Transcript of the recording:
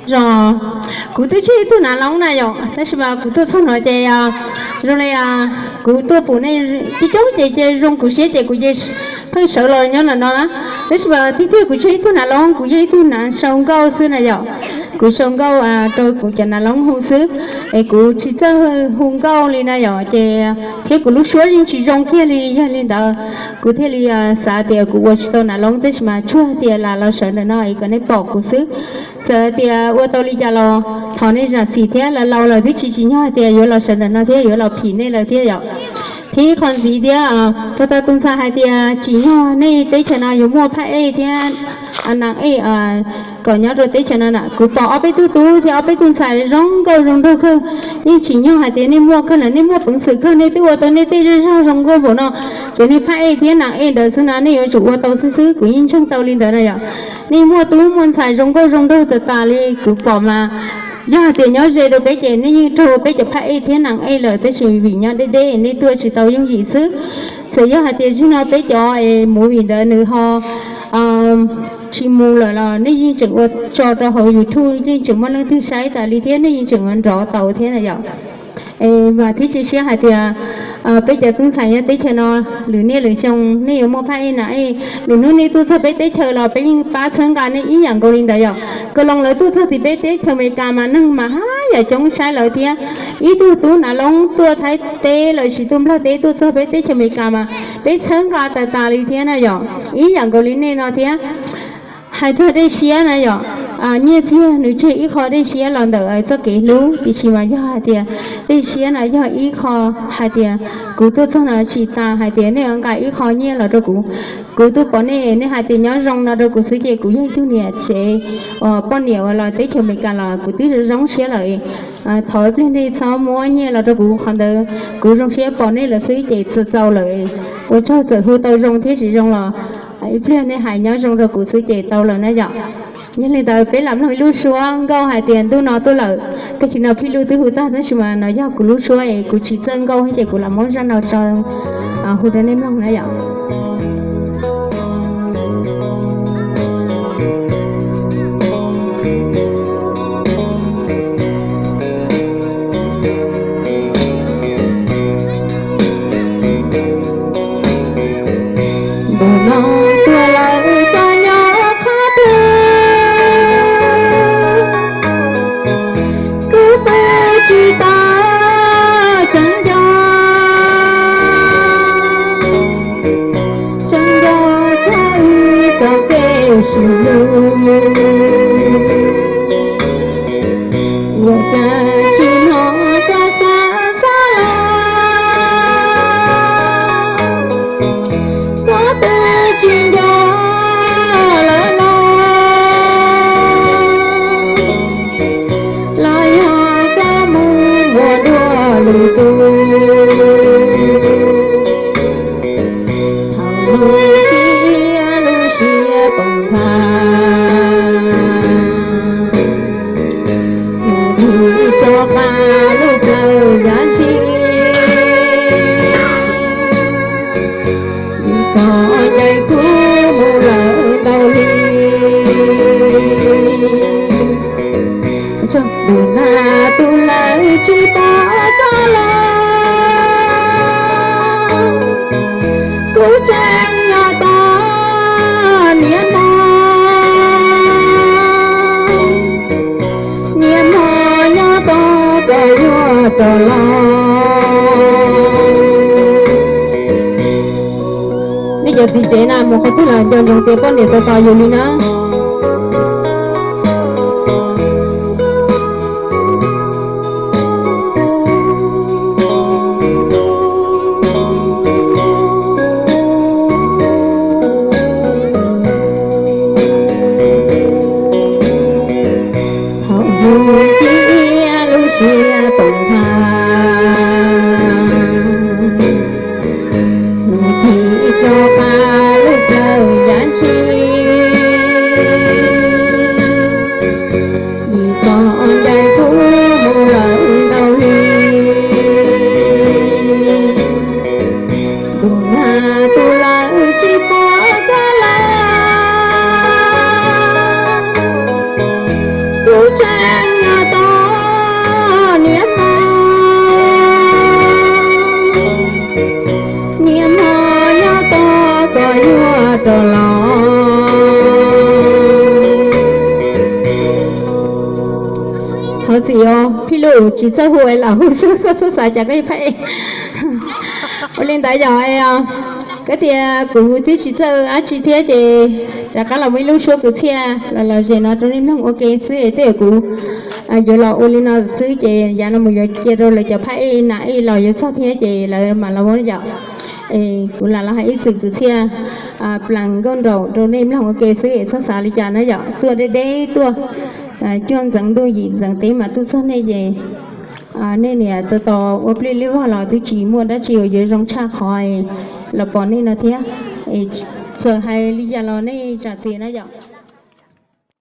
Zos, kuv twb tseg ib tug nav loob na yom, tab sis mas kuv tuaj txog no ces zoo li kuv tuaj pum nej coob coob ces ces zoo kuv siab ces kuv ces pheej sawv los nyob ntawm no na. Tab sis mas tiag tiag kuv tseg ib tug nav loob, kuv yog ib tug nav sau nkauj xwb na yom. Kuv sau nkauj rau kuv cov nav loob hu xwb, es kuv tsis txawj hu nkauj li na yom, ces thiab kuv lub suab yeej tsis zoo kiag li. Yog li ntawd kuv thiaj li xav tias kuv ua tsis tau nav loob, tab sis mas tsuas tias lam los sawv ntawm no es kom nej pom kuv xwb. Txawm tias ua tau li cas los thov nej zam txim thiab, laus laus lawm twb tsis tsim nyog hais tias yuav los sawv ntawm no thiab yuav los phim nej lawm thiab yom. Thiab ib qho ntxiv thiab, tau tau tus ntxhais hais tias tsim nyog nej teb chaws no yuav muaj phab ej thiab nas ej kom nyob rau teb chaws no na. Kuv pom ob peb tug tub thiab ob peb tug ntxhais zoo nkauj zoo nraug kawg, yeej tsim nyog hais tias nej muaj kawg lawm, nej muaj peev xwm kawg, nej twb ua tau nej tej zej zog zoo nkauj npaum no, ces nej phab ej thiab nas ej ntawd xwb na nej yuav tsum ua tau xwb xwb, kuv yeej ntseeg tau li ntawd na yom. Nej muaj tub muaj ntxhais zoo nkauj zoo nraug tas tas li kuv pom mas, yog hais tias nyob ze rau peb ces nej yeej raug peb cov phab ej thiab nas ej lawm, tab sis vim nyob deb deb nej tuaj tsis tau yooj yim xwb. Txawm yog hais tias zaum no peb cov es movie ntawd nws ho tsis mus lawm los nej yeej tseem ua tso rau hauv YouTube, yeej tseem muaj leej twg saib tas li thiab nej yeej tseem ua nrov tau thiab na yom. Mas thiab cia siab hais tias peb cov tub ntxhais nyob teb chaws no, lwm niaj lwm xyoo nej yuav muaj phab ej nas ej, lwm hnub nej tuaj txog peb teb chaws los peb yeej pab txhawb nqa nej ib yam nkaus li ntawd yom. Kaus Loos lawv tuaj txog tim peb teb chaws Amelikas mas neeg mas haj yam coob saib lawv thiab. Ib tug tub nav loob tuaj Thaib teb los sis tuaj Nplog teb tuaj txog peb teb chaws Amelikas mas peb txhawb nqa tas tas li thiab na yom. Ib yam nkaus li nej no thiab. Hais txog dej siab na yom, nyiaj txiag nws tseg ib qho dej siab los ntawm txoj kev hlub, tiam sis mas yog hais tias dej siab no yog ib qho hais tias kuv tuaj txog no tsis tas hais tias nej yuav nqa ib qho nyiaj los rau kuv. Kuv tuaj pom nej, nej hais tias nyob zoo no rau kuv xwb ces kuv yog ib tug niam tsev uas poj niam uas los teb chaws Amelikas los kuv twb zoo zoo siab lawm. Thov ib pliag nej txhob muab nyiaj los rau kuv, qhov ntawd kuv zoo siab pom nej lawm xwb ces txaus txaus lawm. Ua tsaug txawm hu tau zoo thiab tsis zoo los ib pliag nej hais nyob zoo rau kuv xwb ces tau lawm na yom. Yog li ntawd peb lam mloog ib lub suab nkauj hais tias ntuj no tuaj lawm. Tag kis no Phij Luj twb hu tag tab sis mas no yog kuv lub suab es kuv tsis txawj nkauj thiab ces kuv lam muab zaj no tso hu rau nej mloog na yom. Ntu no tuaj lawm koj nyob qhov twg, kuv twb tsis tau tseem nco, tseem nco txog wb txoj kev sib hlub. Ua cas tsis hnov koj xav xav los, koj twb tsis nco lawm los, los yog koj mus ua dua lwm tus. Thaum hnub tiam lub siab poob nthav, hnub twg rov qab lub plawv yav ntshis, koj ncaim kuv mus lawm ntau li. Ntu na tus lawv tsis pom koj los, kuv tseem nyob tos niam hmo, niam hmo nyob tos koj yuav rov los. Nej cov txiv tsev na mus qhov twg los nco ntsoov tias poj niam tos tos yus li na. Thaum hnub tiam lub siab poob nthav, hnub twg rov qab lub plawv yav ntshis, Tseem nyob tos niam hmo, niam hmo nyob tos kom yuav rov los. Thov txim os phij Lus, tsis txawj hu es lam hu xwb, koj txhob xav cas koj ib phaj ej. Ua li ntawd yog, koj tias kuv twb tsis txawj dab tsi thiab ces rov qab los muaj ib lub suab kwv txhiaj los los zem no rau nej mloog ua ke xwb es tej zaum kuv yuav los ua li no xwb ces yav no mus yuav cia rau lawv cov phaj ej nas ej los yuav txog thiab ces lawv mam los ua yom. Kuv lam los hais ib txwm kwv txhiaj plees nkauj nraug rau nej mloog ua ke xwb es txhob xav li cas na yom. Tuaj deb deb tuaj, cuaj ntxeev ntuj yim ntxeev teb mas tuaj txog nej ces nej niam tos tos ua pliaj li vog los twb tsis muaj dab tsi uas yuav zoo tshaj qhov los pom nej no thiab. Txawm hais li cas los nej zam txim na yom.